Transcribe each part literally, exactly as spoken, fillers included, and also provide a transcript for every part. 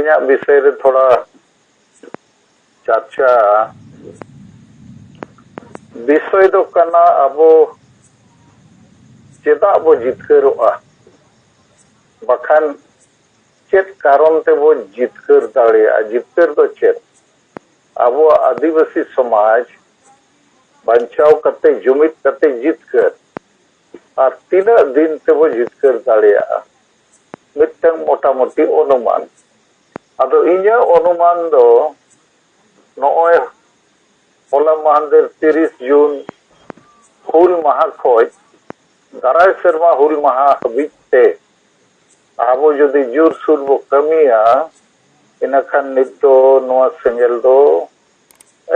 ᱤᱧᱟᱹᱜ ᱵᱤᱥᱚᱭ ᱨᱮ ᱛᱷᱚᱲᱟ ᱪᱟᱨᱪᱟ ᱵᱤᱥᱚᱭ ᱫᱚ ᱠᱟᱱᱟ, ᱟᱵᱚ ᱪᱮᱫᱟᱜ ᱵᱚ ᱡᱤᱛᱠᱟᱹᱨᱚᱜᱼᱟ, ᱵᱟᱠᱷᱟᱱ ᱪᱮᱫ ᱠᱟᱨᱚᱱ ᱛᱮᱵᱚ ᱡᱤᱛᱠᱟᱹᱨ ᱫᱟᱲᱮᱭᱟᱜᱼᱟ? ᱡᱤᱛᱠᱟᱹᱨ ᱫᱚ ᱪᱮᱫ? ᱟᱵᱚᱣᱟᱜ ᱟᱹᱫᱤᱵᱟᱹᱥᱤ ᱥᱚᱢᱟᱡᱽ ᱵᱟᱧᱪᱟᱣ ᱠᱟᱛᱮ, ᱡᱩᱢᱤᱫ ᱠᱟᱛᱮ ᱡᱤᱛᱠᱟᱹᱨ, ᱟᱨ ᱛᱤᱱᱟᱹᱜ ᱫᱤᱱ ᱛᱮᱵᱚ ᱡᱤᱛᱠᱟᱹᱨ ᱫᱟᱲᱮᱭᱟᱜᱼᱟ, ᱢᱤᱫᱴᱟᱝ ᱢᱚᱴᱟᱢᱩᱴᱤ ᱚᱱᱩᱢᱟᱱ᱾ ᱟᱫᱚ ᱤᱧᱟᱹᱜ ᱚᱱᱩᱢᱟᱱ ᱫᱚ ᱱᱚᱜᱼᱚᱭ ᱦᱚᱞᱟ ᱢᱟᱦᱫᱮᱨ ᱛᱤᱨᱤᱥ ᱡᱩᱱ ᱦᱩᱞ ᱢᱟᱦᱟ ᱠᱷᱚᱡ ᱫᱟᱨᱟᱭ ᱥᱮᱨᱢᱟ ᱦᱩᱞ ᱢᱟᱦᱟ ᱦᱟᱹᱵᱤᱡ ᱛᱮ ᱟᱵᱚ ᱡᱩᱫᱤ ᱡᱳᱨᱥᱳᱨ ᱵᱚ ᱠᱟᱹᱢᱤᱭᱟ, ᱤᱱᱟᱹᱠᱷᱟᱱ ᱱᱤᱛ ᱫᱚ ᱱᱚᱣᱟ ᱥᱮᱸᱜᱮᱞ ᱫᱚ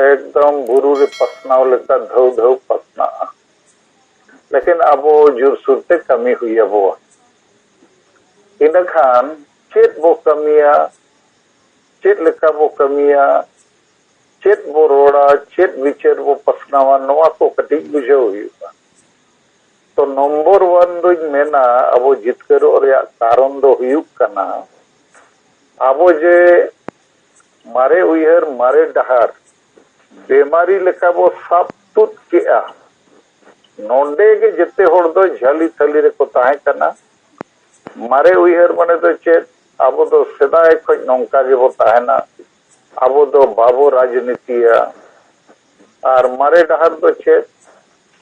ᱮᱠᱫᱚᱢ ᱵᱩᱨᱩ ᱨᱮ ᱯᱟᱥᱱᱟᱣ ᱞᱮᱠᱟ ᱫᱷᱟᱹᱣ ᱫᱷᱟᱹᱣ ᱯᱟᱥᱱᱟᱜᱼᱟ᱾ ᱞᱮᱠᱤᱱ ᱟᱵᱚ ᱡᱳᱨᱥᱳᱨ ᱛᱮ ᱠᱟᱹᱢᱤ ᱦᱩᱭ ᱟᱵᱚᱣᱟ᱾ ᱤᱱᱟᱹᱠᱷᱟᱱ ᱪᱮᱫ ᱵᱚ ᱠᱟᱹᱢᱤᱭᱟ, ᱪᱮᱫ ᱞᱮᱠᱟ ᱵᱚ ᱠᱟᱹᱢᱤᱭᱟ, ᱪᱮᱫ ᱵᱚ ᱨᱚᱲᱟ, ᱪᱮᱫ ᱵᱤᱪᱟᱹᱨ ᱵᱚ ᱯᱟᱥᱱᱟᱣᱟ, ᱱᱚᱣᱟ ᱠᱚ ᱠᱟᱹᱴᱤᱡ ᱵᱩᱡᱷᱟᱹᱣ ᱦᱩᱭᱩᱜᱼᱟ᱾ ᱛᱚ, ᱱᱚᱢᱵᱚᱨ ᱚᱣᱟᱱ ᱫᱚᱧ ᱢᱮᱱᱟ, ᱟᱵᱚ ᱡᱤᱛᱠᱟᱹᱨᱚᱜ ᱨᱮᱭᱟᱜ ᱠᱟᱨᱚᱱ ᱫᱚ ᱦᱩᱭᱩᱜ ᱠᱟᱱᱟ, ᱟᱵᱚ ᱡᱮ ᱢᱟᱨᱮ ᱩᱭᱦᱟᱹᱨ, ᱢᱟᱨᱮ ᱰᱟᱦᱟᱨ ᱵᱮᱢᱟᱨᱤ ᱞᱮᱠᱟ ᱵᱚ ᱥᱟᱵ ᱛᱩᱫ ᱠᱮᱜᱼᱟ᱾ ᱱᱚᱰᱮ ᱜᱮ ᱡᱮᱛᱮ ᱦᱚᱲ ᱫᱚ ᱡᱷᱟᱹᱞᱤ ᱛᱷᱟᱹᱞᱤ ᱨᱮᱠᱚ ᱛᱟᱦᱮᱸ ᱠᱟᱱᱟ᱾ ᱢᱟᱨᱮ ᱩᱭᱦᱟᱹᱨ ᱢᱟᱱᱮ ᱫᱚ ᱪᱮᱫ? ᱟᱵᱚ ᱫᱚ ᱥᱮᱫᱟᱭ ᱠᱷᱚᱱ ᱱᱚᱝᱠᱟ ᱜᱮᱵᱚ ᱛᱟᱦᱮᱱᱟ, ᱟᱵᱚ ᱫᱚ ᱵᱟᱵᱚ ᱨᱟᱡᱽᱱᱤᱛᱤᱭᱟ᱾ ᱟᱨ ᱢᱟᱨᱮ ᱰᱟᱦᱟᱨ ᱫᱚ ᱪᱮᱫ?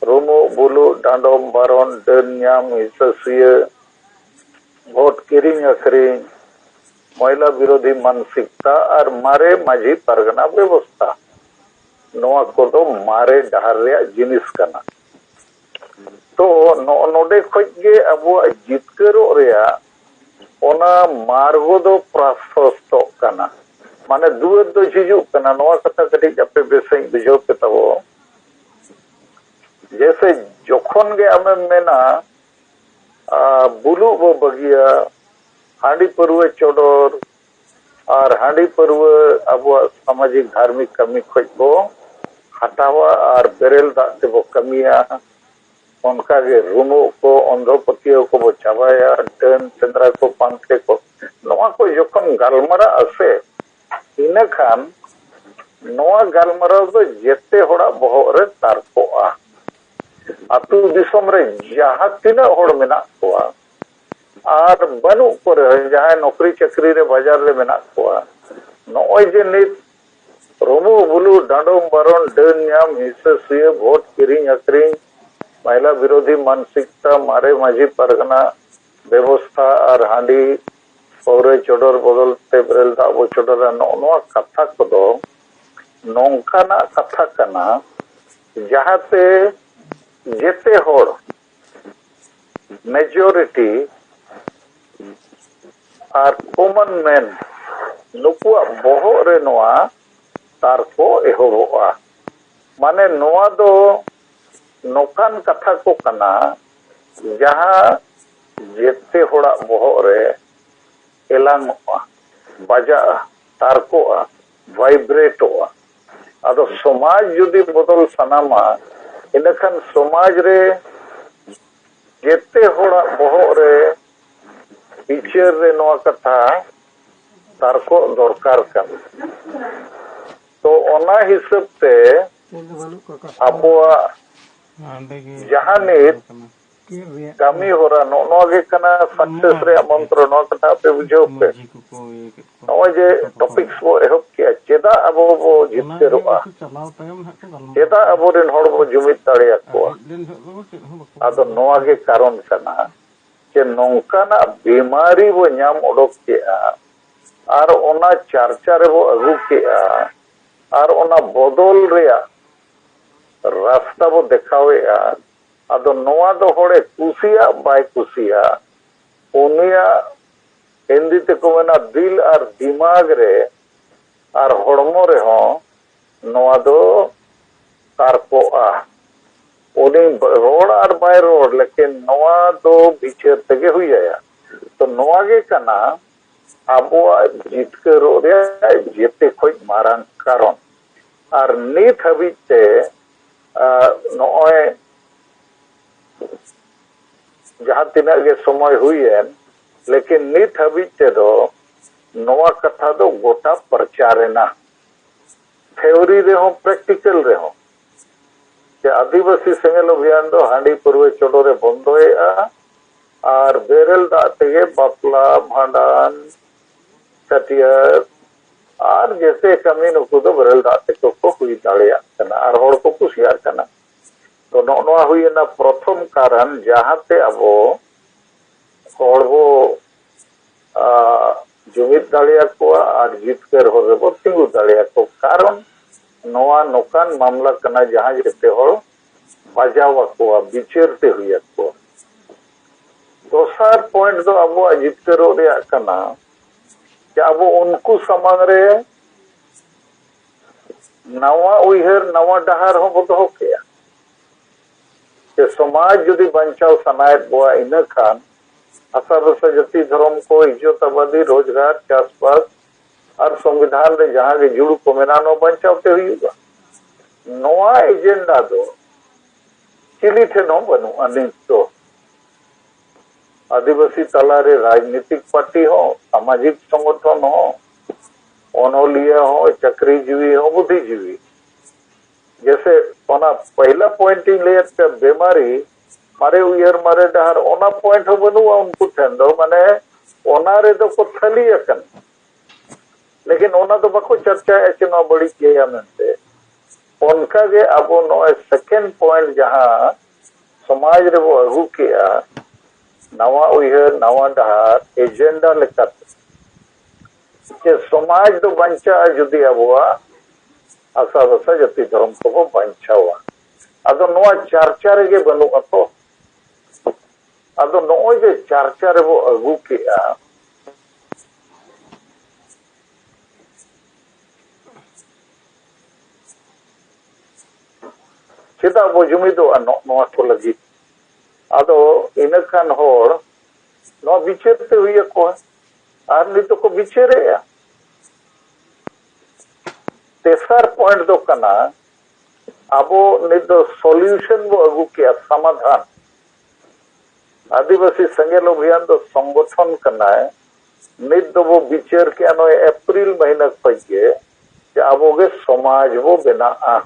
ᱨᱩᱢᱩᱜ ᱵᱩᱞᱩᱜ, ᱰᱟᱸᱰᱚᱢ ᱵᱟᱨᱚᱱ, ᱰᱟᱹᱱ ᱧᱟᱢ, ᱦᱤᱥᱟᱹ ᱥᱩᱭᱟᱹ, ᱵᱷᱳᱴ ᱠᱤᱨᱤᱧ ᱟᱹᱠᱷᱨᱤᱧ, ᱢᱚᱭᱞᱟ ᱵᱤᱨᱳᱫᱷᱤ ᱢᱟᱱᱥᱤᱠᱛᱟ ᱟᱨ ᱢᱟᱨᱮ ᱢᱟᱹᱡᱷᱤ ᱯᱟᱨᱜᱟᱱᱟ ᱵᱮᱵᱚᱥᱛᱷᱟ, ᱱᱚᱣᱟ ᱠᱚᱫᱚ ᱢᱟᱨᱮ ᱰᱟᱦᱟᱨ ᱨᱮᱭᱟᱜ ᱡᱤᱱᱤᱥ ᱠᱟᱱᱟ᱾ ᱛᱚ, ᱱᱚᱜᱼᱚ ᱱᱚᱰᱮ ᱠᱷᱚᱡ ᱜᱮ ᱟᱵᱚᱣᱟᱜ ᱡᱤᱛᱠᱟᱹᱨᱚᱜ ᱨᱮᱭᱟᱜ ᱚᱱᱟ ᱢᱟᱨᱜᱚ ᱫᱚ ᱯᱨᱟᱥᱚᱥᱛᱚᱜ ᱠᱟᱱᱟ, ᱢᱟᱱᱮ ᱫᱩᱣᱟᱹᱨ ᱫᱚ ᱡᱷᱤᱡᱩᱜ ᱠᱟᱱᱟ᱾ ᱱᱚᱣᱟ ᱠᱟᱛᱷᱟ ᱠᱟᱹᱴᱤᱡ ᱟᱯᱮ ᱵᱮᱥ ᱥᱟᱺᱦᱤᱡ ᱵᱩᱡᱷᱟᱹᱣ ᱯᱮ ᱛᱟᱵᱚ᱾ ᱡᱮᱭᱥᱮ, ᱡᱚᱠᱷᱚᱱ ᱜᱮ ᱟᱢᱮᱢ ᱢᱮᱱᱟ, ᱟᱨ ᱵᱩᱞᱩᱜ ᱵᱚ ᱵᱟᱹᱜᱤᱭᱟ, ᱦᱟᱺᱰᱤ ᱯᱟᱹᱨᱣᱟᱹ ᱪᱚᱰᱚᱨ ᱟᱨ ᱦᱟᱺᱰᱤ ᱯᱟᱹᱨᱣᱟᱹ ᱟᱵᱚᱣᱟᱜ ᱥᱟᱢᱟᱡᱤᱠ ᱫᱷᱟᱨᱢᱤᱠ ᱠᱟᱹᱢᱤ ᱠᱷᱚᱡ ᱵᱚ ᱦᱟᱴᱟᱣᱟ ᱟᱨ ᱵᱮᱨᱮᱞ ᱫᱟᱜ ᱛᱮᱵᱚ ᱠᱟᱹᱢᱤᱭᱟ᱾ ᱚᱱᱠᱟᱜᱮ ᱨᱩᱢᱩᱜ ᱠᱚ, ᱚᱱᱫᱷᱚ ᱯᱟᱹᱛᱭᱟᱹᱣ ᱠᱚᱵᱚ ᱪᱟᱵᱟᱭᱟ, ᱰᱟᱹᱱ ᱥᱮᱸᱫᱽᱨᱟ ᱠᱚ, ᱯᱟᱱᱛᱮ ᱠᱚ, ᱱᱚᱣᱟ ᱠᱚ ᱡᱚᱠᱷᱚᱱ ᱜᱟᱞᱢᱟᱨᱟᱜᱼᱟ ᱥᱮ, ᱤᱱᱟᱹᱠᱷᱟᱱ ᱱᱚᱣᱟ ᱜᱟᱞᱢᱟᱨᱟᱣ ᱫᱚ ᱡᱮᱛᱮ ᱦᱚᱲᱟᱜ ᱵᱚᱦᱚᱜ ᱨᱮ ᱛᱟᱨᱠᱚᱜᱼᱟ᱾ ᱟᱹᱛᱩ ᱫᱤᱥᱚᱢ ᱨᱮ ᱡᱟᱦᱟᱸ ᱛᱤᱱᱟᱹᱜ ᱦᱚᱲ ᱢᱮᱱᱟᱜ ᱠᱚᱣᱟ ᱟᱨ ᱵᱟᱹᱱᱩᱜ ᱠᱚ ᱨᱮᱦᱚᱸ, ᱡᱟᱦᱟᱸᱭ ᱱᱚᱠᱨᱤ ᱪᱟᱹᱠᱨᱤ ᱨᱮ ᱵᱟᱡᱟᱨ ᱨᱮ ᱢᱮᱱᱟᱜ ᱠᱚᱣᱟ, ᱱᱚᱜᱼᱚᱭ ᱡᱮ ᱱᱤᱛ ᱨᱩᱢᱩ ᱵᱩᱞᱩ, ᱰᱟᱸᱰᱚᱢ ᱵᱟᱨᱚᱱ, ᱰᱟᱹᱱ ᱧᱟᱢ, ᱦᱤᱸᱥᱟᱹ ᱥᱩᱭᱟᱹ, ᱵᱷᱳᱴ ᱠᱤᱨᱤᱧ ᱟᱹᱠᱷᱨᱤᱧ, ᱢᱚᱦᱤᱞᱟ ᱵᱤᱨᱳᱫᱷᱤ ᱢᱟᱱᱥᱤᱠᱛᱟ, ᱢᱟᱨᱮ ᱢᱟᱹᱡᱷᱤ ᱯᱟᱨᱜᱟᱱᱟ ᱵᱮᱵᱚᱥᱛᱷᱟ ᱟᱨ ᱦᱟᱺᱰᱤ ᱯᱟᱹᱣᱨᱟᱹ ᱪᱚᱰᱚᱨ ᱵᱚᱫᱚᱞ ᱛᱮ ᱵᱮᱨᱮᱞ ᱫᱟᱜ ᱵᱚ ᱪᱚᱰᱚᱨᱟ, ᱱᱚᱜᱼᱚ ᱱᱚᱣᱟ ᱠᱟᱛᱷᱟ ᱠᱚᱫᱚ ᱱᱚᱝᱠᱟᱱᱟᱜ ᱠᱟᱛᱷᱟ ᱠᱟᱱᱟ, ᱡᱟᱦᱟᱸᱛᱮ ᱡᱮᱛᱮ ᱦᱚᱲ, ᱢᱮᱡᱚᱨᱤᱴᱤ ᱟᱨ ᱠᱚᱢᱚᱱ ᱢᱮᱱ, ᱱᱩᱠᱩᱣᱟᱜ ᱵᱚᱦᱚᱜ ᱨᱮ ᱱᱚᱣᱟ ᱛᱟᱨᱠᱚ ᱮᱦᱚᱵᱚᱜᱼᱟ᱾ ᱢᱟᱱᱮ, ᱱᱚᱣᱟ ᱫᱚ ᱱᱚᱝᱠᱟᱱ ᱠᱟᱛᱷᱟ ᱠᱚ ᱠᱟᱱᱟ, ᱡᱟᱦᱟᱸ ᱡᱮᱛᱮ ᱦᱚᱲᱟᱜ ᱵᱚᱦᱚᱜ ᱨᱮ ᱮᱞᱟᱝᱚᱜᱼᱟ, ᱵᱟᱡᱟᱜᱼᱟ, ᱛᱟᱨᱠᱚᱜᱼᱟ, ᱵᱷᱟᱭᱵᱨᱮᱴᱚᱜᱼᱟ᱾ ᱟᱫᱚ ᱥᱚᱢᱟᱡᱽ ᱡᱩᱫᱤ ᱵᱚᱫᱚᱞ ᱥᱟᱱᱟᱢᱟ, ᱤᱱᱟᱹᱠᱷᱟᱱ ᱥᱚᱢᱟᱡᱽ ᱨᱮ ᱡᱮᱛᱮ ᱦᱚᱲᱟᱜ ᱵᱚᱦᱚᱜ ᱨᱮ ᱵᱤᱪᱟᱹᱨ ᱨᱮ ᱱᱚᱣᱟ ᱠᱟᱛᱷᱟ ᱛᱟᱨᱠᱚᱜ ᱫᱚᱨᱠᱟᱨ ᱠᱟᱱᱟ᱾ ᱛᱚ, ᱚᱱᱟ ᱦᱤᱥᱟᱹᱵ ᱛᱮ ᱟᱵᱚᱣᱟᱜ ᱡᱟᱦᱟᱸ ᱱᱤᱛ ᱠᱟᱹᱢᱤ ᱦᱚᱨᱟ, ᱱᱚᱜᱼᱚ ᱱᱚᱣᱟ ᱜᱮ ᱠᱟᱱᱟ ᱥᱟᱠᱥᱮᱥ ᱨᱮᱭᱟᱜ ᱢᱚᱱᱛᱨᱚ᱾ ᱱᱚᱣᱟ ᱠᱟᱛᱷᱟ ᱟᱯᱮ ᱵᱩᱡᱷᱟᱹᱣ ᱯᱮ᱾ ᱱᱚᱜᱼᱚᱭ ᱡᱮ ᱴᱚᱯᱤᱠᱥ ᱵᱚ ᱮᱦᱚᱵ ᱠᱮᱜᱼᱟ, ᱪᱮᱫᱟᱜ ᱟᱵᱚ ᱵᱚ ᱡᱤᱛᱠᱟᱹᱨᱚᱜᱼᱟ? ᱪᱮᱫᱟᱜ ᱟᱵᱚᱨᱮᱱ ᱦᱚᱲ ᱵᱚ ᱡᱩᱢᱤᱫ ᱫᱟᱲᱮᱭᱟᱠᱚᱣᱟ? ᱟᱫᱚ ᱱᱚᱣᱟ ᱜᱮ ᱠᱟᱨᱚᱱ ᱠᱟᱱᱟ ᱡᱮ ᱱᱚᱝᱠᱟᱱᱟᱜ ᱵᱤᱢᱟᱨᱤ ᱵᱚ ᱧᱟᱢ ᱚᱰᱚᱠ ᱠᱮᱜᱼᱟ ᱟᱨ ᱚᱱᱟ ᱪᱟᱨᱪᱟ ᱨᱮᱵᱚ ᱟᱹᱜᱩ ᱠᱮᱜᱼᱟ ᱟᱨ ᱚᱱᱟ ᱵᱚᱫᱚᱞ ᱨᱮᱭᱟᱜ ᱨᱟᱥᱛᱟ ᱵᱚ ᱫᱮᱠᱷᱟᱣᱮᱜᱼᱟ᱾ ᱟᱫᱚ ᱱᱚᱣᱟ ᱫᱚ ᱦᱚᱲᱮ ᱠᱩᱥᱤᱭᱟᱜ ᱵᱟᱭ ᱠᱩᱥᱤᱭᱟᱜ, ᱩᱱᱤᱭᱟᱜ, ᱦᱤᱱᱫᱤ ᱛᱮᱠᱚ ᱢᱮᱱᱟ, ᱫᱤᱞ ᱟᱨ ᱫᱤᱢᱟᱜᱽ ᱨᱮ ᱟᱨ ᱦᱚᱲᱢᱚ ᱨᱮᱦᱚᱸ ᱱᱚᱣᱟ ᱫᱚ ᱛᱟᱨᱠᱚᱜᱼᱟ᱾ ᱩᱱᱤ ᱨᱚᱲ ᱟᱨ ᱵᱟᱭ ᱨᱚᱲ, ᱞᱮᱠᱤᱱ ᱱᱚᱣᱟ ᱫᱚ ᱵᱤᱪᱟᱹᱨ ᱛᱮᱜᱮ ᱦᱩᱭ ᱟᱭᱟ᱾ ᱛᱚ, ᱱᱚᱣᱟ ᱜᱮ ᱠᱟᱱᱟ ᱟᱵᱚᱣᱟᱜ ᱡᱤᱛᱠᱟᱹᱨᱚᱜ ᱨᱮᱭᱟᱜ ᱡᱮᱛᱮ ᱠᱷᱚᱱ ᱢᱟᱨᱟᱝ ᱠᱟᱨᱚᱱ᱾ ᱟᱨ ᱱᱤᱛ ᱦᱟᱹᱵᱤᱡ ᱛᱮ, ᱟ, ᱱᱚᱜᱼᱚᱭ ᱡᱟᱦᱟᱸ ᱛᱤᱱᱟᱹᱜ ᱜᱮ ᱥᱚᱢᱚᱭ ᱦᱩᱭᱮᱱ, ᱞᱮᱠᱤᱱ ᱱᱤᱛ ᱦᱟᱹᱵᱤᱡ ᱛᱮᱫᱚ ᱱᱚᱣᱟ ᱠᱟᱛᱷᱟ ᱫᱚ ᱜᱚᱴᱟ ᱯᱨᱚᱪᱟᱨ ᱮᱱᱟ᱾ ᱛᱷᱤᱣᱨᱤ ᱨᱮᱦᱚᱸ, ᱯᱨᱮᱠᱴᱤᱠᱮᱞ ᱨᱮᱦᱚᱸ, ᱡᱮ ᱟᱹᱫᱤᱵᱟᱹᱥᱤ ᱥᱮᱸᱜᱮᱞ ᱚᱵᱷᱤᱭᱟᱱ ᱫᱚ ᱦᱟᱺᱰᱤ ᱯᱟᱹᱨᱣᱟᱹ ᱪᱚᱰᱚᱨᱮ ᱵᱚᱱᱫᱚᱭᱮᱫᱼᱟ ᱟᱨ ᱵᱮᱨᱮᱞ ᱫᱟᱜ ᱛᱮᱜᱮ ᱵᱟᱯᱞᱟ, ᱵᱷᱟᱸᱰᱟᱱ, ᱪᱷᱟᱹᱴᱭᱟᱹᱨ ᱟᱨ ᱡᱮᱛᱮ ᱠᱟᱹᱢᱤ ᱱᱩᱠᱩ ᱫᱚ ᱵᱮᱨᱮᱞ ᱫᱟᱜ ᱛᱮᱠᱚ ᱠᱚ ᱦᱩᱭ ᱫᱟᱲᱮᱭᱟᱜ ᱠᱟᱱᱟ ᱟᱨ ᱦᱚᱲ ᱠᱚ ᱠᱩᱥᱤᱭᱟᱜ ᱠᱟᱱᱟ᱾ ᱛᱚ, ᱱᱚᱜᱼᱚ ᱱᱚᱣᱟ ᱦᱩᱭᱮᱱᱟ ᱯᱨᱚᱛᱷᱚᱢ ᱠᱟᱨᱚᱱ, ᱡᱟᱦᱟᱸᱛᱮ ᱟᱵᱚ ᱦᱚᱲ ᱵᱚ, ᱟ, ᱡᱩᱢᱤᱫ ᱫᱟᱲᱮᱭᱟᱠᱚᱣᱟ ᱟᱨ ᱡᱤᱛᱠᱟᱹᱨ ᱦᱚᱨ ᱨᱮᱵᱚ ᱛᱤᱸᱜᱩ ᱫᱟᱲᱮᱭᱟᱠᱚᱣᱟ᱾ ᱠᱟᱨᱚᱱ ᱱᱚᱣᱟ ᱱᱚᱝᱠᱟᱱ ᱢᱟᱢᱞᱟ ᱠᱟᱱᱟ, ᱡᱟᱦᱟᱸ ᱡᱮᱛᱮ ᱦᱚᱲ ᱵᱟᱡᱟᱣ ᱟᱠᱚᱣᱟ, ᱵᱤᱪᱟᱹᱨ ᱛᱮ ᱦᱩᱭ ᱟᱠᱚᱣᱟ᱾ ᱫᱚᱥᱟᱨ ᱯᱚᱭᱮᱱᱴ ᱫᱚ ᱟᱵᱚᱣᱟᱜ ᱡᱤᱛᱠᱟᱹᱨᱚᱜ ᱨᱮᱭᱟᱜ ᱠᱟᱱᱟ ᱡᱮ ᱟᱵᱚ ᱩᱱᱠᱩ ᱥᱟᱢᱟᱝ ᱨᱮ ᱱᱟᱣᱟ ᱩᱭᱦᱟᱹᱨ, ᱱᱟᱣᱟ ᱰᱟᱦᱟᱨ ᱦᱚᱸ ᱵᱚ ᱫᱚᱦᱚ ᱠᱮᱜᱼᱟ᱾ ᱡᱮ ᱥᱚᱢᱟᱡᱽ ᱡᱩᱫᱤ ᱵᱟᱧᱪᱟᱣ ᱥᱟᱱᱟᱭᱮᱫ ᱵᱚᱣᱟ, ᱤᱱᱟᱹ ᱠᱷᱟᱱ ᱦᱟᱥᱟ ᱵᱷᱟᱥᱟ, ᱡᱟᱹᱛᱤ, ᱫᱷᱚᱨᱚᱢ ᱠᱚ, ᱤᱡᱽᱡᱚᱛ, ᱟᱵᱟᱫᱤ, ᱨᱳᱡᱽᱜᱟᱨ, ᱪᱟᱥᱵᱟᱥ ᱟᱨ ᱥᱚᱝᱵᱤᱫᱷᱟᱱ ᱨᱮ ᱡᱟᱦᱟᱸ ᱜᱮ ᱡᱩᱲᱩ ᱠᱚ ᱢᱮᱱᱟᱜᱼᱟ, ᱱᱚᱣᱟ ᱵᱟᱧᱪᱟᱣ ᱛᱮ ᱦᱩᱭᱩᱜᱼᱟ᱾ ᱱᱚᱣᱟ ᱮᱡᱮᱱᱰᱟ ᱫᱚ ᱪᱤᱞᱤ ᱴᱷᱮᱱ ᱦᱚᱸ ᱵᱟᱹᱱᱩᱜᱼᱟ ᱱᱤᱛ ᱫᱚ᱾ ᱟᱹᱫᱤᱵᱟᱹᱥᱤ ᱛᱟᱞᱟᱨᱮ ᱨᱟᱡᱽᱱᱤᱛᱤᱠ ᱯᱟᱨᱴᱤ ᱦᱚᱸ, ᱥᱟᱢᱟᱡᱤᱠ ᱥᱚᱝᱜᱚᱴᱷᱚᱱ ᱦᱚᱸ, ᱚᱱᱚᱞᱤᱭᱟᱹ ᱦᱚᱸ, ᱪᱟᱹᱠᱨᱤ ᱡᱤᱣᱤ ᱦᱚᱸ, ᱵᱩᱫᱷᱤᱡᱤᱣᱤ᱾ ᱡᱮᱥᱮ ᱚᱱᱟ ᱯᱟᱹᱦᱤᱞᱟ ᱯᱚᱭᱮᱱᱴ ᱤᱧ ᱞᱟᱹᱭᱟᱫ ᱯᱮᱭᱟ, ᱵᱮᱢᱟᱨᱤ, ᱢᱟᱨᱮ ᱩᱭᱦᱟᱹᱨ, ᱢᱟᱨᱮ ᱰᱟᱦᱟᱨ, ᱚᱱᱟ ᱯᱚᱭᱮᱱᱴ ᱦᱚᱸ ᱵᱟᱹᱱᱩᱜᱼᱟ ᱩᱱᱠᱩ ᱴᱷᱮᱱ ᱫᱚ᱾ ᱢᱟᱱᱮ, ᱚᱱᱟ ᱨᱮᱫᱚ ᱠᱚ ᱛᱷᱟᱹᱞᱤ ᱟᱠᱟᱱᱟ, ᱞᱮᱠᱤᱱ ᱚᱱᱟ ᱫᱚ ᱵᱟᱠᱚ ᱪᱟᱨᱪᱟᱭᱮᱫᱼᱟ ᱪᱮ ᱱᱚᱣᱟ ᱵᱟᱹᱲᱤᱡ ᱜᱮᱭᱟ ᱢᱮᱱᱛᱮ᱾ ᱚᱱᱠᱟᱜᱮ ᱟᱵᱚ ᱱᱚᱜᱼᱚᱭ ᱥᱮᱠᱮᱱᱰ ᱯᱚᱭᱮᱱᱴ, ᱡᱟᱦᱟᱸ ᱥᱚᱢᱟᱡᱽ ᱨᱮᱵᱚ ᱟᱹᱜᱩ ᱠᱮᱜᱼᱟ, ᱱᱟᱣᱟ ᱩᱭᱦᱟᱹᱨ, ᱱᱟᱣᱟ ᱰᱟᱦᱟᱨ, ᱮᱡᱮᱱᱰᱟ ᱞᱮᱠᱟᱛᱮ, ᱡᱮ ᱥᱚᱢᱟᱡᱽ ᱫᱚ ᱵᱟᱧᱪᱟᱜᱼᱟ ᱡᱩᱫᱤ ᱟᱵᱚᱣᱟᱜ ᱦᱟᱥᱟ ᱵᱷᱟᱥᱟ, ᱡᱟᱹᱛᱤ, ᱫᱷᱚᱨᱚᱢ ᱠᱚᱵᱚ ᱵᱟᱧᱪᱟᱣᱟ᱾ ᱟᱫᱚ ᱱᱚᱣᱟ ᱪᱟᱨᱪᱟ ᱨᱮᱜᱮ ᱵᱟᱹᱱᱩᱜᱼᱟ ᱛᱚ᱾ ᱟᱫᱚ ᱱᱚᱜᱼᱚᱭ ᱡᱮ ᱪᱟᱨᱪᱟ ᱨᱮᱵᱚ ᱟᱹᱜᱩ ᱠᱮᱜᱼᱟ, ᱪᱮᱫᱟᱜ ᱵᱚ ᱡᱩᱢᱤᱫᱚᱜᱼᱟ ᱱᱚᱜᱼᱚ ᱱᱚᱣᱟ ᱠᱚ ᱞᱟᱹᱜᱤᱫ? ᱟᱫᱚ ᱤᱱᱟᱹ ᱠᱷᱟᱱ ᱦᱚᱲ ᱱᱚᱣᱟ ᱵᱤᱪᱟᱹᱨ ᱛᱮ ᱦᱩᱭ ᱟᱠᱚᱣᱟ, ᱟᱨ ᱱᱤᱛ ᱫᱚᱠᱚ ᱵᱤᱪᱟᱹᱨᱮᱜᱼᱟ᱾ ᱛᱮᱥᱟᱨ ᱯᱚᱭᱮᱱᱴ ᱫᱚ ᱠᱟᱱᱟ, ᱟᱵᱚ ᱱᱤᱛ ᱫᱚ ᱥᱚᱞᱤᱭᱩᱥᱚᱱ ᱵᱚ ᱟᱹᱜᱩ ᱠᱮᱜᱼᱟ, ᱥᱚᱢᱟᱫᱷᱟᱱ᱾ ᱟᱹᱫᱤᱵᱟᱹᱥᱤ ᱥᱮᱸᱜᱮᱞ ᱚᱵᱷᱤᱭᱟᱱ ᱫᱚ ᱥᱚᱝᱜᱚᱴᱷᱚᱱ ᱠᱟᱱᱟᱭ᱾ ᱱᱤᱛ ᱫᱚᱵᱚ ᱵᱤᱪᱟᱹᱨ ᱠᱮᱜᱼᱟ ᱱᱚᱜᱼᱚᱭ ᱮᱯᱨᱤᱞ ᱢᱟᱹᱦᱤᱱᱟᱹ ᱠᱷᱚᱱ ᱜᱮ, ᱡᱮ ᱟᱵᱚ ᱜᱮ ᱥᱚᱢᱟᱡᱽ ᱵᱚ ᱵᱮᱱᱟᱜᱼᱟ᱾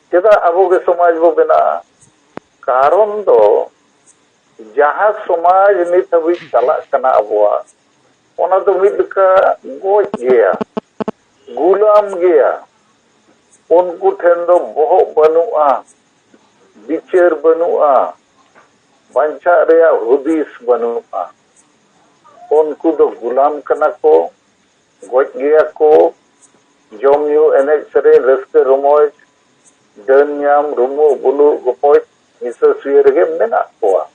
ᱪᱮᱫᱟᱜ ᱟᱵᱚ ᱜᱮ ᱥᱚᱢᱟᱡᱽ ᱵᱚ ᱵᱮᱱᱟᱜᱼᱟ? ᱠᱟᱨᱚᱱ ᱫᱚ ᱡᱟᱦᱟᱸ ᱥᱚᱢᱟᱡᱽ ᱱᱤᱛ ᱦᱟᱹᱵᱤᱡ ᱪᱟᱞᱟᱜ ᱠᱟᱱᱟ ᱟᱵᱚᱣᱟᱜ, ᱚᱱᱟ ᱫᱚ ᱢᱤᱫ ᱞᱮᱠᱟ ᱜᱚᱡ ᱜᱮᱭᱟ, ᱜᱩᱞᱟᱢ ᱜᱮᱭᱟ᱾ ᱩᱱᱠᱩ ᱴᱷᱮᱱ ᱫᱚ ᱵᱚᱦᱚᱜ ᱵᱟᱹᱱᱩᱜᱼᱟ, ᱵᱤᱪᱟᱹᱨ ᱵᱟᱹᱱᱩᱜᱼᱟ, ᱵᱟᱧᱪᱟᱜ ᱨᱮᱭᱟᱜ ᱦᱩᱫᱤᱥ ᱵᱟᱹᱱᱩᱜᱼᱟ᱾ ᱩᱱᱠᱩ ᱫᱚ ᱜᱩᱞᱟᱢ ᱠᱟᱱᱟ ᱠᱚ, ᱜᱚᱡ ᱜᱮᱭᱟ ᱠᱚ, ᱡᱚᱢ ᱧᱩ, ᱮᱱᱮᱡ ᱥᱮᱨᱮᱧ, ᱨᱟᱹᱥᱠᱟᱹ ᱨᱚᱢᱚᱡᱽ, ᱰᱟᱹᱱ ᱧᱟᱢ, ᱨᱩᱢᱩᱜ ᱵᱩᱞᱩᱜ ᱜᱚᱯᱚᱡ, ᱦᱤᱸᱥᱟᱹ ᱥᱩᱭᱟᱹ ᱨᱮᱜᱮ ᱢᱮᱱᱟᱜ ᱠᱚᱣᱟ᱾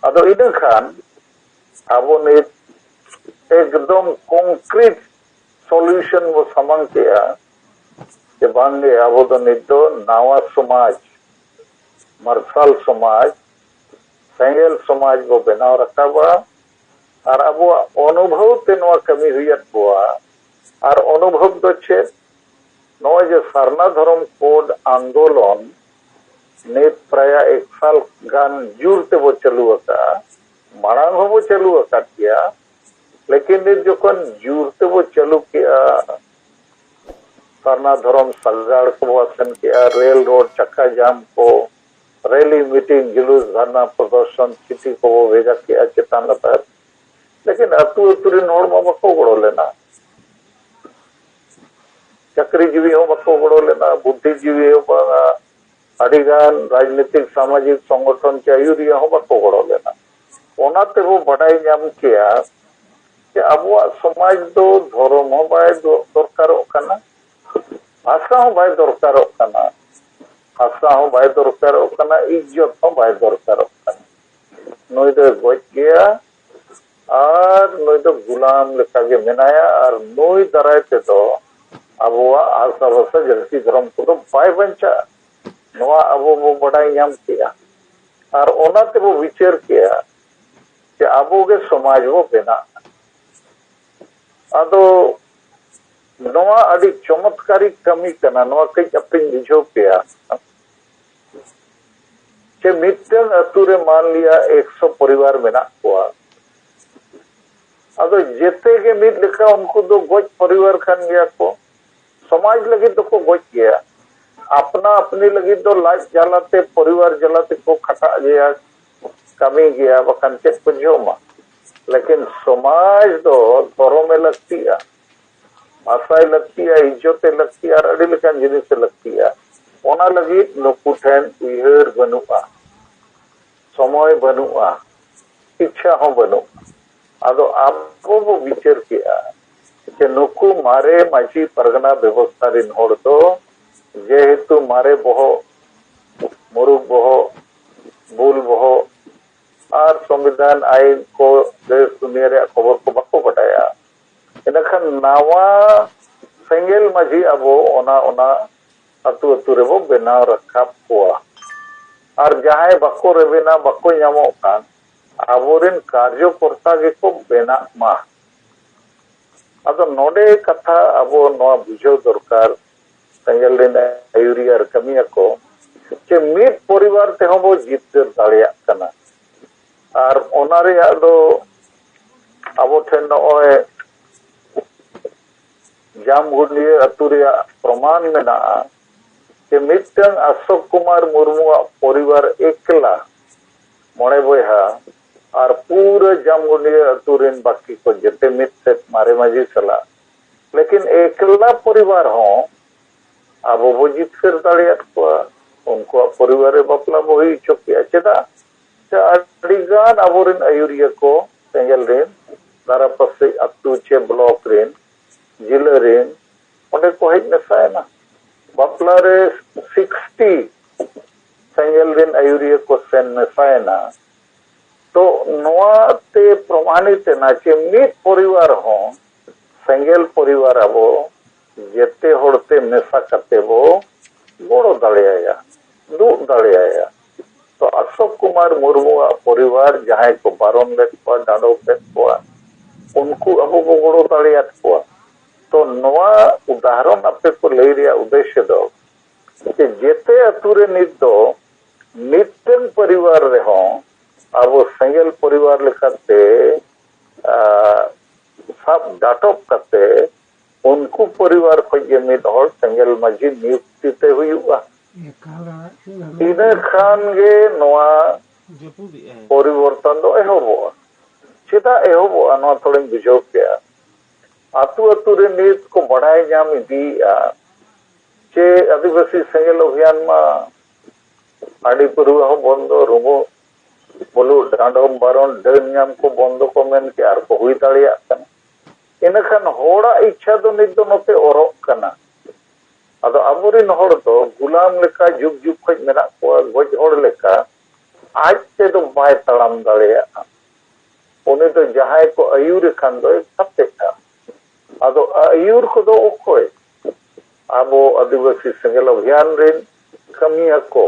ᱟᱫᱚ ᱤᱱᱟᱹ ᱠᱷᱟᱱ ᱟᱵᱚ ᱱᱤᱛ ᱮᱠᱫᱚᱢ concrete solution ᱵᱚ ᱥᱟᱢᱟᱝ ᱠᱮᱜᱼᱟ ᱡᱮ ᱵᱟᱝᱜᱮ, ᱟᱵᱚ ᱫᱚ ᱱᱤᱛ ᱫᱚ ᱱᱟᱣᱟ ᱥᱚᱢᱟᱡᱽ, ᱢᱟᱨᱥᱟᱞ ᱥᱚᱢᱟᱡᱽ, ᱥᱮᱸᱜᱮᱞ ᱥᱚᱢᱟᱡᱽ ᱵᱚ ᱵᱮᱱᱟᱣ ᱨᱟᱠᱟᱵᱟ᱾ ᱟᱨ ᱟᱵᱚᱣᱟᱜ ᱚᱱᱩᱵᱷᱚᱵ ᱛᱮ ᱱᱚᱣᱟ ᱠᱟᱹᱢᱤ ᱦᱩᱭᱟᱫ ᱵᱚᱣᱟ᱾ ᱟᱨ ᱚᱱᱩᱵᱷᱚᱵ ᱫᱚ ᱪᱮᱫ? ᱱᱚᱜᱼᱚᱭ ᱡᱮ ᱥᱟᱨᱱᱟ ᱫᱷᱚᱨᱚᱢ ᱠᱳᱰ ᱟᱱᱫᱳᱞᱚᱱ ᱱᱤᱛ ᱯᱨᱟᱭ ᱮᱠ ᱥᱟᱞ ᱜᱟᱱ ᱡᱳᱨ ᱛᱮᱵᱚ ᱪᱟᱹᱞᱩ ᱟᱠᱟᱫᱼᱟ, ᱢᱟᱲᱟᱝ ᱦᱚᱸᱵᱚ ᱪᱟᱹᱞᱩ ᱟᱠᱟᱫ ᱜᱮᱭᱟ, ᱞᱮᱠᱤᱱ ᱱᱤᱛ ᱡᱚᱠᱷᱚᱱ ᱡᱳᱨ ᱛᱮᱵᱚ ᱪᱟᱹᱞᱩ ᱠᱮᱜᱼᱟ, ᱥᱟᱨᱱᱟ ᱫᱷᱚᱨᱚᱢ ᱥᱟᱜᱟᱲ ᱠᱚᱵᱚ ᱟᱥᱮᱱ ᱠᱮᱜᱼᱟ, ᱨᱮᱞ ᱨᱳᱰ ᱪᱟᱠᱟ ᱡᱟᱢ ᱠᱚ, ᱨᱮᱞᱤ, ᱢᱤᱴᱤᱝ, ᱡᱩᱞᱩᱥ, ᱫᱷᱟᱨᱱᱟ, ᱯᱨᱚᱫᱚᱨᱥᱚᱱ, ᱪᱤᱴᱷᱤ ᱠᱚᱵᱚ ᱵᱷᱮᱡᱟ ᱠᱮᱜᱼᱟ ᱪᱮᱛᱟᱱ ᱞᱟᱛᱟᱨ᱾ ᱞᱮᱠᱤᱱ ᱟᱹᱛᱩ ᱟᱹᱛᱩ ᱨᱮᱱ ᱦᱚᱲ ᱢᱟ ᱵᱟᱠᱚ ᱜᱚᱲᱚ ᱞᱮᱱᱟ, ᱪᱟᱹᱠᱨᱤ ᱡᱤᱵᱤ ᱦᱚᱸ ᱵᱟᱠᱚ ᱜᱚᱲᱚ ᱞᱮᱱᱟ, ᱵᱩᱫᱽᱫᱷᱤ ᱡᱤᱵᱤ ᱦᱚᱸ ᱵᱟᱝᱟ, ᱟᱹᱰᱤᱜᱟᱱ ᱨᱟᱡᱽᱱᱤᱛᱤᱠ ᱥᱟᱢᱟᱡᱤᱠ ᱥᱚᱝᱜᱚᱴᱷᱚᱱ ᱪᱮ ᱟᱹᱭᱩᱨᱤᱭᱟᱹ ᱦᱚᱸ ᱵᱟᱠᱚ ᱜᱚᱲᱚ ᱞᱮᱱᱟ᱾ ᱚᱱᱟ ᱛᱮᱵᱚ ᱵᱟᱰᱟᱭ ᱧᱟᱢ ᱠᱮᱭᱟ ᱡᱮ ᱟᱵᱚᱣᱟᱜ ᱥᱚᱢᱟᱡᱽ ᱫᱚ ᱫᱷᱚᱨᱚᱢ ᱦᱚᱸ ᱵᱟᱭ ᱫᱚ-, ᱫᱚᱨᱠᱟᱨᱚᱜ ᱠᱟᱱᱟ, ᱵᱷᱟᱥᱟ ᱦᱚᱸ ᱵᱟᱭ ᱫᱚᱨᱠᱟᱨᱚᱜ ᱠᱟᱱᱟ, ᱵᱷᱟᱥᱟ ᱦᱚᱸ ᱵᱟᱭ ᱫᱚᱨᱠᱟᱨᱚᱜ ᱠᱟᱱᱟ, ᱤᱡᱽᱡᱚᱛ ᱦᱚᱸ ᱵᱟᱭ ᱫᱚᱨᱠᱟᱨᱚᱜ ᱠᱟᱱᱟ᱾ ᱱᱩᱭ ᱫᱚᱭ ᱜᱚᱡ ᱜᱮᱭᱟ ᱟᱨ ᱱᱩᱭ ᱫᱚ ᱜᱩᱞᱟᱢ ᱞᱮᱠᱟᱜᱮ ᱢᱮᱱᱟᱭᱟ᱾ ᱟᱨ ᱱᱩᱭ ᱫᱟᱨᱟᱭ ᱛᱮᱫᱚ ᱟᱵᱚᱣᱟᱜ ᱦᱟᱥᱟ ᱵᱷᱟᱥᱟ ᱡᱟᱹᱛᱤ ᱫᱷᱚᱨᱚᱢ ᱠᱚᱫᱚ ᱵᱟᱭ ᱵᱟᱧᱪᱟᱜᱼᱟ᱾ ᱱᱚᱣᱟ ᱟᱵᱚ ᱵᱚ ᱵᱟᱰᱟᱭ ᱧᱟᱢ ᱠᱮᱜᱼᱟ ᱟᱨ ᱚᱱᱟ ᱛᱮᱵᱚ ᱵᱤᱪᱟᱹᱨ ᱠᱮᱜᱼᱟ ᱡᱮ ᱟᱵᱚ ᱜᱮ ᱥᱚᱢᱟᱡᱽ ᱵᱚ ᱵᱮᱱᱟᱜᱼᱟ᱾ ᱟᱫᱚ ᱱᱚᱣᱟ ᱟᱹᱰᱤ ᱪᱚᱢᱚᱛᱠᱟᱨᱤ ᱠᱟᱹᱢᱤ ᱠᱟᱱᱟ, ᱱᱚᱣᱟ ᱠᱟᱹᱡ ᱟᱯᱮᱧ ᱵᱩᱡᱷᱟᱹᱣ ᱯᱮᱭᱟ᱾ ᱥᱮ ᱢᱤᱫᱴᱟᱝ ᱟᱹᱛᱩ ᱨᱮ ᱢᱟᱱ ᱞᱤᱭᱟ ᱮᱠᱥᱚ ᱯᱚᱨᱤᱵᱟᱨ ᱢᱮᱱᱟᱜ ᱠᱚᱣᱟ, ᱟᱫᱚ ᱡᱮᱛᱮ ᱜᱮ ᱢᱤᱫ ᱞᱮᱠᱟ ᱩᱱᱠᱩ ᱫᱚ ᱜᱚᱡ ᱯᱚᱨᱤᱵᱟᱨ ᱠᱟᱱ ᱜᱮᱭᱟ ᱠᱚ᱾ ᱥᱚᱢᱟᱡᱽ ᱞᱟᱹᱜᱤᱫ ᱫᱚᱠᱚ ᱜᱚᱡ ᱜᱮᱭᱟ, ᱟᱯᱱᱟ ᱟᱯᱱᱤ ᱞᱟᱹᱜᱤᱫ ᱫᱚ ᱞᱟᱡ ᱡᱟᱞᱟᱛᱮ, ᱯᱚᱨᱤᱵᱟᱨ ᱡᱟᱞᱟ ᱛᱮᱠᱚ ᱠᱷᱟᱴᱟᱜ ᱜᱮᱭᱟ, ᱠᱟᱹᱢᱤ ᱜᱮᱭᱟ, ᱵᱟᱠᱷᱟᱱ ᱪᱮᱫ ᱠᱚ ᱡᱚᱢᱟ? ᱞᱮᱠᱤᱱ ᱥᱚᱢᱟᱡᱽ ᱫᱚ ᱫᱷᱚᱨᱚᱢᱮ ᱞᱟᱹᱠᱛᱤᱜᱼᱟ, ᱵᱷᱟᱥᱟᱭ ᱞᱟᱹᱠᱛᱤᱜᱼᱟ, ᱤᱡᱽᱡᱚᱛᱮ ᱞᱟᱹᱠᱛᱤᱜᱼᱟ, ᱟᱨ ᱟᱹᱰᱤ ᱞᱮᱠᱟᱱ ᱡᱤᱱᱤᱥᱮ ᱞᱟᱹᱠᱛᱤᱜᱼᱟ᱾ ᱚᱱᱟ ᱞᱟᱹᱜᱤᱫ ᱱᱩᱠᱩ ᱴᱷᱮᱱ ᱩᱭᱦᱟᱹᱨ ᱵᱟᱹᱱᱩᱜᱼᱟ, ᱥᱚᱢᱚᱭ ᱵᱟᱹᱱᱩᱜᱼᱟ, ᱤᱪᱪᱷᱟ ᱦᱚᱸ ᱵᱟᱹᱱᱩᱜᱼᱟ᱾ ᱟᱫᱚ ᱟᱵᱚ ᱵᱚ ᱵᱤᱪᱟᱹᱨ ᱠᱮᱜᱼᱟ ᱡᱮ ᱱᱩᱠᱩ ᱢᱟᱨᱮ ᱢᱟᱹᱡᱷᱤ ᱯᱟᱨᱜᱟᱱᱟ ᱵᱮᱵᱚᱥᱛᱷᱟ ᱨᱤᱱ ᱦᱚᱲ ᱫᱚ ᱡᱮᱦᱮᱛᱩ ᱢᱟᱨᱮ ᱵᱚᱦᱚᱜ, ᱢᱩᱨᱩᱠ ᱵᱚᱦᱚᱜ, ᱵᱩᱞ ᱵᱚᱦᱚᱜ ᱟᱨ ᱥᱚᱝᱵᱤᱫᱷᱟᱱ ᱟᱭᱤᱱ ᱠᱚ ᱫᱮᱥ ᱫᱩᱱᱤᱭᱟᱹ ᱨᱮᱭᱟᱜ ᱠᱷᱚᱵᱚᱨ ᱠᱚ ᱵᱟᱠᱚ ᱵᱟᱰᱟᱭᱟ᱾ ᱤᱱᱟᱹᱠᱷᱟᱱ ᱱᱟᱣᱟ ᱥᱮᱸᱜᱮᱞ ᱢᱟᱹᱡᱷᱤ ᱟᱵᱚ ᱚᱱᱟ ᱚᱱᱟ ᱟᱹᱛᱩ ᱟᱹᱛᱩ ᱨᱮᱵᱚ ᱵᱮᱱᱟᱣ ᱨᱟᱠᱟᱵ ᱠᱚᱣᱟ᱾ ᱟᱨ ᱡᱟᱦᱟᱸᱭ ᱵᱟᱠᱚ ᱨᱮᱵᱮᱱᱟ, ᱵᱟᱠᱚ ᱧᱟᱢᱚᱜ ᱠᱷᱟᱱ ᱟᱵᱚᱨᱮᱱ ᱠᱟᱨᱡᱚᱠᱚᱨᱛᱟ ᱜᱮᱠᱚ ᱵᱮᱱᱟᱜ ᱢᱟ᱾ ᱟᱫᱚ ᱱᱚᱰᱮ ᱠᱟᱛᱷᱟ ᱟᱵᱚ ᱱᱚᱣᱟ ᱵᱩᱡᱷᱟᱹᱣ ᱫᱚᱨᱠᱟᱨ, ᱥᱮᱸᱜᱮᱞ ᱨᱮᱱ ᱟᱹᱭᱩᱨᱤᱭᱟᱹ ᱟᱨ ᱠᱟᱹᱢᱤᱭᱟᱹ ᱠᱚ, ᱡᱮ ᱢᱤᱫ ᱯᱚᱨᱤᱵᱟᱨ ᱛᱮᱦᱚᱸ ᱵᱚ ᱡᱤᱛᱠᱟᱹᱨ ᱫᱟᱲᱮᱭᱟᱜ ᱠᱟᱱᱟ᱾ ᱟᱨ ᱚᱱᱟ ᱨᱮᱭᱟᱜ ᱫᱚ ᱟᱵᱚ ᱴᱷᱮᱱ ᱱᱚᱜᱼᱚᱭ ᱡᱟᱢᱜᱩᱱᱰᱤᱭᱟᱹ ᱟᱹᱛᱩ ᱨᱮᱭᱟᱜ ᱯᱨᱚᱢᱟᱱ ᱢᱮᱱᱟᱜᱼᱟ ᱡᱮ ᱢᱤᱫᱴᱟᱝ ᱚᱥᱳᱠ ᱠᱩᱢᱟᱨ ᱢᱩᱨᱢᱩᱣᱟᱜ ᱯᱚᱨᱤᱵᱟᱨ ᱮᱠᱞᱟ ᱢᱚᱬᱮ ᱵᱚᱭᱦᱟ ᱟᱨ ᱯᱩᱨᱟᱹ ᱡᱟᱢᱜᱩᱱᱰᱤᱭᱟᱹ ᱟᱹᱛᱩ ᱨᱮᱱ ᱵᱟᱹᱠᱤ ᱠᱚ ᱡᱮᱛᱮ ᱢᱤᱫ ᱥᱮᱫ ᱢᱟᱨᱮ ᱢᱟᱹᱡᱷᱤ ᱥᱟᱞᱟᱜ, ᱞᱮᱠᱤᱱ ᱮᱠᱞᱟ ᱯᱚᱨᱤᱵᱟᱨ ᱦᱚᱸ ᱟᱵᱚ ᱵᱚ ᱡᱤᱛᱠᱟᱹᱨ ᱫᱟᱲᱮᱭᱟᱫ ᱠᱚᱣᱟ᱾ ᱩᱱᱠᱩᱣᱟᱜ ᱯᱚᱨᱤᱵᱟᱨ ᱨᱮ ᱵᱟᱯᱞᱟ ᱵᱚ ᱦᱩᱭ ᱦᱚᱪᱚ ᱠᱮᱜᱼᱟ᱾ ᱪᱮᱫᱟᱜ ᱥᱮ ᱟᱹᱰᱤᱜᱟᱱ ᱟᱵᱚᱨᱮᱱ ᱟᱹᱭᱩᱨᱤᱭᱟᱹ ᱠᱚ ᱥᱮᱸᱜᱮᱞ ᱨᱮᱱ ᱫᱷᱟᱨᱟ ᱯᱟᱥᱮ ᱟᱹᱛᱩ ᱪᱮ ᱵᱞᱚᱠ ᱨᱮᱱ, ᱡᱤᱞᱟᱹ ᱨᱮᱱ ᱚᱸᱰᱮ ᱠᱚ ᱦᱮᱡ ᱢᱮᱥᱟᱭᱮᱱᱟ᱾ ᱵᱟᱯᱞᱟ ᱨᱮ ᱥᱤᱠᱥᱴᱤ ᱥᱮᱸᱜᱮᱞ ᱨᱮᱱ ᱟᱹᱭᱩᱨᱤᱭᱟᱹ ᱠᱚ ᱥᱮᱱ ᱢᱮᱥᱟᱭᱮᱱᱟ᱾ ᱛᱚ ᱱᱚᱣᱟ ᱛᱮ ᱯᱨᱚᱢᱟᱱᱤᱛ ᱮᱱᱟ ᱡᱮ ᱢᱤᱫ ᱯᱚᱨᱤᱵᱟᱨ ᱦᱚᱸ ᱥᱮᱸᱜᱮᱞ ᱯᱚᱨᱤᱵᱟᱨ ᱟᱵᱚ ᱡᱮᱛᱮ ᱦᱚᱲᱛᱮ ᱢᱮᱥᱟ ᱠᱟᱛᱮ ᱵᱚ ᱜᱚᱲᱚ ᱫᱟᱲᱮᱭᱟᱭᱟ, ᱫᱩᱜ ᱫᱟᱲᱮᱭᱟᱭᱟ᱾ ᱛᱚ ᱚᱥᱳᱠ ᱠᱩᱢᱟᱨ ᱢᱩᱨᱢᱩᱣᱟᱜ ᱯᱚᱨᱤᱵᱟᱨ ᱡᱟᱦᱟᱸᱭ ᱠᱚ ᱵᱟᱨᱚᱱ ᱞᱮᱫ ᱠᱚᱣᱟ, ᱰᱟᱸᱰᱚᱢ ᱞᱮᱫ ᱠᱚᱣᱟ, ᱩᱱᱠᱩ ᱟᱵᱚ ᱵᱚ ᱜᱚᱲᱚ ᱫᱟᱲᱮᱭᱟᱫ ᱠᱚᱣᱟ᱾ ᱛᱚ ᱱᱚᱣᱟ ᱩᱫᱟᱦᱚᱨᱚᱱ ᱟᱯᱮ ᱠᱚ ᱞᱟᱹᱭ ᱨᱮᱭᱟᱜ ᱩᱫᱽᱫᱮᱥᱥᱚ ᱫᱚ ᱡᱮ ᱡᱮᱛᱮ ᱟᱹᱛᱩ ᱨᱮ ᱱᱤᱛ ᱫᱚ ᱢᱤᱫᱴᱮᱱ ᱯᱚᱨᱤᱵᱟᱨ ᱨᱮᱦᱚᱸ ᱟᱵᱚ ᱥᱮᱸᱜᱮᱞ ᱯᱚᱨᱤᱵᱟᱨ ᱞᱮᱠᱟᱛᱮ, ᱟ, ᱥᱟᱵ ᱰᱟᱴᱚᱵ ᱠᱟᱛᱮ ᱩᱱᱠᱩ ᱯᱚᱨᱤᱵᱟᱨ ᱠᱷᱚᱱ ᱜᱮ ᱢᱤᱫ ᱦᱚᱲ ᱥᱮᱸᱜᱮᱞ ᱢᱟᱹᱡᱷᱤ ᱱᱤᱭᱩᱠᱛᱤ ᱛᱮ ᱦᱩᱭᱩᱜᱼᱟ᱾ ᱮᱠᱟᱞ ᱪᱮᱫ ᱮᱢ ᱤᱱᱟᱹ ᱠᱷᱟᱱ ᱜᱮ ᱱᱚᱣᱟ ᱡᱟᱹᱯᱩᱫᱮᱜᱼᱟᱭ᱾ ᱯᱚᱨᱤᱵᱚᱨᱛᱚᱱ ᱫᱚ ᱮᱦᱚᱵᱚᱜᱼᱟ᱾ ᱪᱮᱫᱟᱜ ᱮᱦᱚᱵᱚᱜᱼᱟ, ᱱᱚᱣᱟ ᱛᱷᱚᱲᱟᱧ ᱵᱩᱡᱷᱟᱹᱣ ᱠᱮᱜᱼᱟ᱾ ᱟᱹᱛᱩ ᱟᱹᱛᱩ ᱨᱮ ᱱᱤᱛ ᱠᱚ ᱵᱟᱰᱟᱭ ᱧᱟᱢ ᱤᱫᱤᱭᱮᱫᱼᱟ ᱡᱮ ᱟᱹᱫᱤᱵᱟᱹᱥᱤ ᱥᱮᱸᱜᱮᱞ ᱚᱵᱷᱤᱭᱟᱱ ᱢᱟ ᱦᱟᱺᱰᱤ ᱯᱟᱹᱨᱣᱟᱹ ᱦᱚᱸ ᱵᱚᱱᱫᱚ, ᱨᱩᱢᱩ ᱵᱩᱞᱩᱜ, ᱰᱟᱸᱰᱚᱢ ᱵᱟᱨᱚᱱ, ᱰᱟᱹᱱ ᱧᱟᱢ ᱠᱚ ᱵᱚᱱᱫᱚ ᱠᱚ ᱢᱮᱱ ᱠᱮᱜᱼᱟ, ᱟᱨ ᱠᱚ ᱦᱩᱭ ᱫᱟᱲᱮᱭᱟᱜ ᱠᱟᱱᱟ᱾ ᱤᱱᱟᱹᱠᱷᱟᱱ ᱦᱚᱲᱟᱜ ᱤᱪᱪᱷᱟ ᱫᱚ ᱱᱤᱛ ᱫᱚ ᱱᱚᱛᱮ ᱚᱨᱚᱜ ᱠᱟᱱᱟ᱾ ᱟᱫᱚ ᱟᱵᱚᱨᱮᱱ ᱦᱚᱲ ᱫᱚ ᱜᱩᱞᱟᱢ ᱞᱮᱠᱟ ᱡᱩᱜᱽ ᱡᱩᱜᱽ ᱠᱷᱚᱱ ᱢᱮᱱᱟᱜ ᱠᱚᱣᱟ, ᱜᱚᱡ ᱦᱚᱲ ᱞᱮᱠᱟ᱾ ᱟᱡ ᱛᱮᱫᱚ ᱵᱟᱭ ᱛᱟᱲᱟᱢ ᱫᱟᱲᱮᱭᱟᱜᱼᱟ᱾ ᱩᱱᱤ ᱫᱚ ᱡᱟᱦᱟᱸᱭ ᱠᱚ ᱟᱹᱭᱩᱨᱮ ᱠᱷᱟᱱ ᱫᱚᱭ ᱠᱟᱛᱮᱜᱼᱟ᱾ ᱟᱫᱚ ᱟᱹᱭᱩᱨ ᱠᱚᱫᱚ ᱚᱠᱚᱭ? ᱟᱵᱚ ᱟᱹᱫᱤᱵᱟᱹᱥᱤ ᱥᱮᱸᱜᱮᱞ ᱚᱵᱷᱤᱭᱟᱱ ᱨᱮᱱ ᱠᱟᱹᱢᱤᱭᱟᱹ ᱠᱚ᱾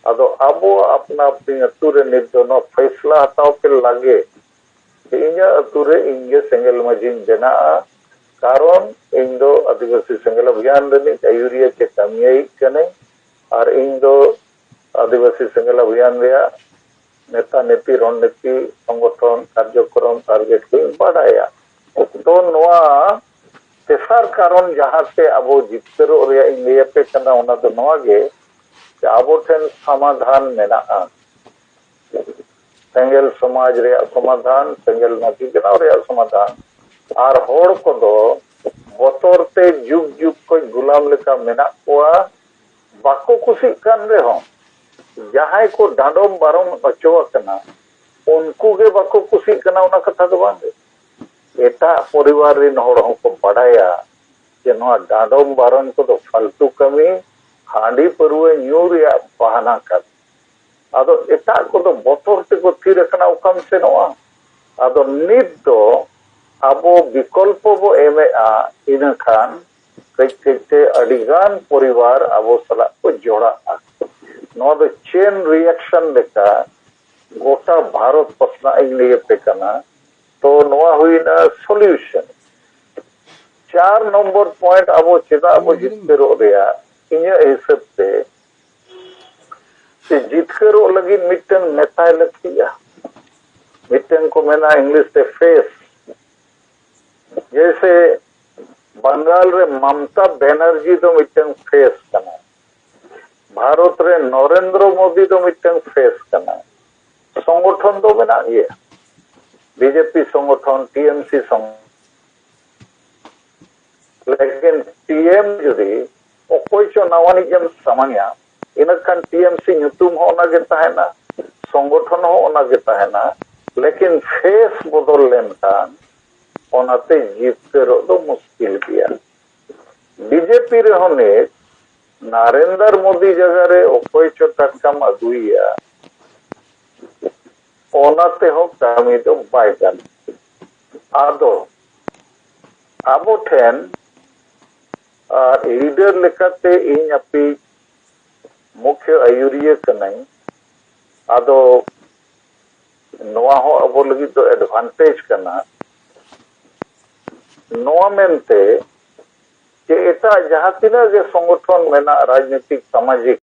ᱟᱫᱚ ᱟᱵᱚᱣᱟᱜ ᱟᱯᱱᱟ ᱟᱹᱯᱱᱤ ᱟᱹᱛᱩ ᱨᱮ ᱱᱤᱛ ᱫᱚ ᱱᱚᱣᱟ ᱯᱷᱮᱥᱞᱟ ᱦᱟᱛᱟᱣ ᱯᱮ ᱞᱟᱜᱮ ᱡᱮ ᱤᱧᱟᱹᱜ ᱟᱹᱛᱩ ᱨᱮ ᱤᱧ ᱜᱮ ᱥᱮᱸᱜᱮᱞ ᱢᱟᱹᱡᱷᱤᱧ ᱵᱮᱱᱟᱜᱼᱟ, ᱠᱟᱨᱚᱱ ᱤᱧ ᱫᱚ ᱟᱹᱫᱤᱵᱟᱹᱥᱤ ᱥᱮᱸᱜᱮᱞ ᱚᱵᱷᱤᱭᱟᱱ ᱨᱤᱱᱤᱡ ᱟᱹᱭᱩᱨᱤᱭᱟᱹ ᱪᱮ ᱠᱟᱹᱢᱤᱭᱟᱹᱭᱤᱡ ᱠᱟᱹᱱᱟᱹᱧ, ᱟᱨ ᱤᱧ ᱫᱚ ᱟᱹᱫᱤᱵᱟᱹᱥᱤ ᱥᱮᱸᱜᱮᱞ ᱚᱵᱷᱤᱭᱟᱱ ᱨᱮᱭᱟᱜ ᱱᱮᱛᱟ ᱱᱤᱛᱤ, ᱨᱚᱱᱱᱤᱛᱤ, ᱥᱚᱝᱜᱚᱴᱷᱚᱱ, ᱠᱟᱨᱡᱚᱠᱨᱚᱢ, ᱴᱟᱨᱜᱮᱴ ᱠᱚᱧ ᱵᱟᱰᱟᱭᱟ᱾ ᱛᱚ ᱱᱚᱣᱟ ᱛᱮᱥᱟᱨ ᱠᱟᱨᱚᱱ ᱡᱟᱦᱟᱸᱛᱮ ᱟᱵᱚ ᱡᱤᱛᱠᱟᱹᱨᱚᱜ ᱨᱮᱭᱟᱜ ᱤᱧ ᱞᱟᱹᱭ ᱟᱯᱮ ᱠᱟᱱᱟ, ᱚᱱᱟ ᱫᱚ ᱱᱚᱣᱟ ᱜᱮ ᱡᱮ ᱟᱵᱚ ᱴᱷᱮᱱ ᱥᱚᱢᱟᱫᱷᱟᱱ ᱢᱮᱱᱟᱜᱼᱟ᱾ ᱥᱮᱸᱜᱮᱞ ᱥᱚᱢᱟᱡᱽ ᱨᱮᱭᱟᱜ ᱥᱚᱢᱟᱫᱷᱟᱱ, ᱥᱮᱸᱜᱮᱞ ᱢᱟᱹᱡᱷᱤ ᱵᱮᱱᱟᱣ ᱨᱮᱭᱟᱜ ᱥᱚᱢᱟᱫᱷᱟᱱ᱾ ᱟᱨ ᱦᱚᱲ ᱠᱚᱫᱚ ᱵᱚᱛᱚᱨ ᱛᱮ ᱡᱩᱜᱽ ᱡᱩᱜᱽ ᱠᱷᱚᱱ ᱜᱩᱞᱟᱢ ᱞᱮᱠᱟ ᱢᱮᱱᱟᱜ ᱠᱚᱣᱟ, ᱵᱟᱠᱚ ᱠᱩᱥᱤᱜ ᱠᱟᱱ ᱨᱮᱦᱚᱸ, ᱡᱟᱦᱟᱸᱭ ᱠᱚ ᱰᱟᱸᱰᱚᱢ ᱵᱟᱨᱚᱱ ᱦᱚᱪᱚ ᱟᱠᱟᱱᱟ, ᱩᱱᱠᱩ ᱜᱮ ᱵᱟᱠᱚ ᱠᱩᱥᱤᱜ ᱠᱟᱱᱟ, ᱚᱱᱟ ᱠᱟᱛᱷᱟ ᱫᱚ ᱵᱟᱝ ᱜᱮ᱾ ᱮᱴᱟᱜ ᱯᱚᱨᱤᱵᱟᱨ ᱨᱮᱱ ᱦᱚᱲ ᱦᱚᱸᱠᱚ ᱵᱟᱰᱟᱭᱟ ᱡᱮ ᱱᱚᱣᱟ ᱰᱟᱸᱰᱚᱢ ᱵᱟᱨᱚᱱ ᱠᱚᱫᱚ ᱯᱷᱟᱞᱛᱩ ᱠᱟᱹᱢᱤ, ᱦᱟᱺᱰᱤ ᱯᱟᱹᱨᱣᱟᱹ ᱧᱩ ᱨᱮᱭᱟᱜ ᱵᱟᱦᱟᱱᱟ ᱠᱟᱱᱟ᱾ ᱟᱫᱚ ᱮᱴᱟᱜ ᱠᱚᱫᱚ ᱵᱚᱛᱚᱨ ᱛᱮᱠᱚ ᱛᱷᱤᱨ ᱟᱠᱟᱱᱟ, ᱚᱠᱟᱢ ᱥᱮᱱᱚᱜᱼᱟ? ᱟᱫᱚ ᱱᱤᱛ ᱫᱚ ᱟᱵᱚ ᱵᱤᱠᱚᱞᱯᱚ ᱵᱚ ᱮᱢᱮᱜᱼᱟ, ᱤᱱᱟᱹᱠᱷᱟᱱ ᱠᱟᱹᱡ ᱠᱟᱹᱡ ᱛᱮ ᱟᱹᱰᱤ ᱜᱟᱱ ᱯᱚᱨᱤᱵᱟᱨ ᱟᱵᱚ ᱥᱟᱞᱟᱜ ᱠᱚ ᱡᱚᱲᱟᱜᱼᱟ᱾ ᱱᱚᱣᱟ ᱫᱚ ᱪᱮᱱ ᱨᱤᱭᱮᱠᱥᱚᱱ ᱞᱮᱠᱟ ᱜᱚᱴᱟ ᱵᱷᱟᱨᱚᱛ ᱯᱟᱥᱱᱟᱜ ᱤᱧ ᱞᱟᱹᱭ ᱟᱯᱮ ᱠᱟᱱᱟ᱾ ᱛᱚ ᱱᱚᱣᱟ ᱦᱩᱭᱱᱟ ᱥᱚᱞᱤᱭᱩᱥᱚᱱ᱾ ᱪᱟᱨ ᱱᱚᱢᱵᱚᱨ ᱯᱚᱭᱮᱱᱴ, ᱟᱵᱚ ᱪᱮᱫᱟᱜ ᱵᱚ ᱡᱤᱛᱠᱟᱹᱨᱚᱜ ᱨᱮᱭᱟᱜ, ᱤᱧᱟᱹᱜ ᱦᱤᱥᱟᱹᱵ ᱛᱮ ᱡᱤᱛᱠᱟᱹᱨᱚᱜ ᱞᱟᱹᱜᱤᱫ ᱢᱤᱫᱴᱟᱝ ᱱᱮᱛᱟᱭ ᱞᱟᱹᱠᱛᱤᱜᱼᱟ᱾ ᱢᱤᱫᱴᱟᱝ ᱠᱚ ᱢᱮᱱᱟ ᱤᱝᱞᱤᱥ ᱛᱮ ᱯᱷᱮᱥ᱾ ᱡᱮᱭᱥᱮ ᱵᱟᱝᱜᱟᱞ ᱨᱮ ᱢᱚᱢᱚᱛᱟ ᱵᱮᱱᱟᱨᱡᱤ ᱫᱚ ᱢᱤᱫᱴᱟᱝ ᱯᱷᱮᱥ ᱠᱟᱱᱟᱭ, ᱵᱷᱟᱨᱚᱛ ᱨᱮ ᱱᱚᱨᱮᱱᱫᱨᱚ ᱢᱳᱫᱤ ᱫᱚ ᱢᱤᱫᱴᱟᱝ ᱯᱷᱮᱥ ᱠᱟᱱᱟᱭ᱾ ᱥᱚᱝᱜᱚᱴᱷᱚᱱ ᱫᱚ ᱢᱮᱱᱟᱜ ᱜᱮᱭᱟ, ᱵᱤᱡᱮᱯᱤ ᱥᱚᱝᱜᱚᱴᱷᱚᱱ, ᱴᱤᱮᱢᱥᱤ ᱥᱚᱝᱜᱚᱴᱷᱚᱱ᱾ ᱞᱮᱠᱤᱱ ᱴᱤᱮᱢ ᱡᱩᱫᱤ ᱚᱠᱚᱭ ᱪᱚ ᱱᱟᱣᱟᱱᱤᱡ ᱮᱢ ᱥᱟᱢᱟᱝᱟ, ᱤᱱᱟᱹ ᱠᱷᱟᱱ ᱴᱤᱮᱢᱥᱤ ᱧᱩᱛᱩᱢ ᱦᱚᱸ ᱚᱱᱟ ᱜᱮ ᱛᱟᱦᱮᱱᱟ, ᱥᱚᱝᱜᱚᱴᱷᱚᱱ ᱦᱚᱸ ᱚᱱᱟ ᱜᱮ ᱛᱟᱦᱮᱱᱟ, ᱞᱮᱠᱤᱱ ᱯᱷᱮᱥ ᱵᱚᱫᱚᱞ ᱞᱮᱱᱠᱷᱟᱱ ᱚᱱᱟᱛᱮ ᱡᱤᱛᱠᱟᱹᱨᱚᱜ ᱫᱚ ᱢᱩᱥᱠᱤᱞ ᱜᱮᱭᱟ᱾ ᱵᱤᱡᱮᱯᱤ ᱨᱮᱦᱚᱸ ᱱᱤᱛ ᱱᱟᱨᱮᱱᱫᱨᱚ ᱢᱳᱫᱤ ᱡᱟᱭᱜᱟ ᱨᱮ ᱚᱠᱚᱭ ᱪᱚ ᱴᱟᱴᱠᱟᱢ ᱟᱹᱜᱩᱭᱮᱭᱟ, ᱚᱱᱟ ᱛᱮᱦᱚᱸ ᱠᱟᱹᱢᱤ ᱫᱚ ᱵᱟᱭ ᱜᱟᱱᱚᱜᱼᱟ᱾ ᱟᱫᱚ ᱟᱵᱚ ᱴᱷᱮᱱ ᱟᱨ ᱞᱤᱰᱟᱨ ᱞᱮᱠᱟᱛᱮ ᱤᱧ ᱟᱯᱮ ᱢᱩᱠᱷᱭᱟᱹ ᱟᱹᱭᱩᱨᱤᱭᱟᱹ ᱠᱟᱹᱱᱟᱹᱧ᱾ ᱟᱫᱚ ᱱᱚᱣᱟ ᱦᱚᱸ ᱟᱵᱚ ᱞᱟᱹᱜᱤᱫ ᱫᱚ ᱮᱰᱵᱷᱟᱱᱴᱮᱡᱽ ᱠᱟᱱᱟ᱾ ᱱᱚᱣᱟ ᱢᱮᱱᱛᱮ ᱡᱮ ᱮᱴᱟᱜ ᱡᱟᱦᱟᱸ ᱛᱤᱱᱟᱹᱜ ᱜᱮ ᱥᱚᱝᱜᱚᱴᱷᱚᱱ ᱢᱮᱱᱟᱜ, ᱨᱟᱡᱽᱱᱤᱛᱤᱠ, ᱥᱟᱢᱟᱡᱤᱠ,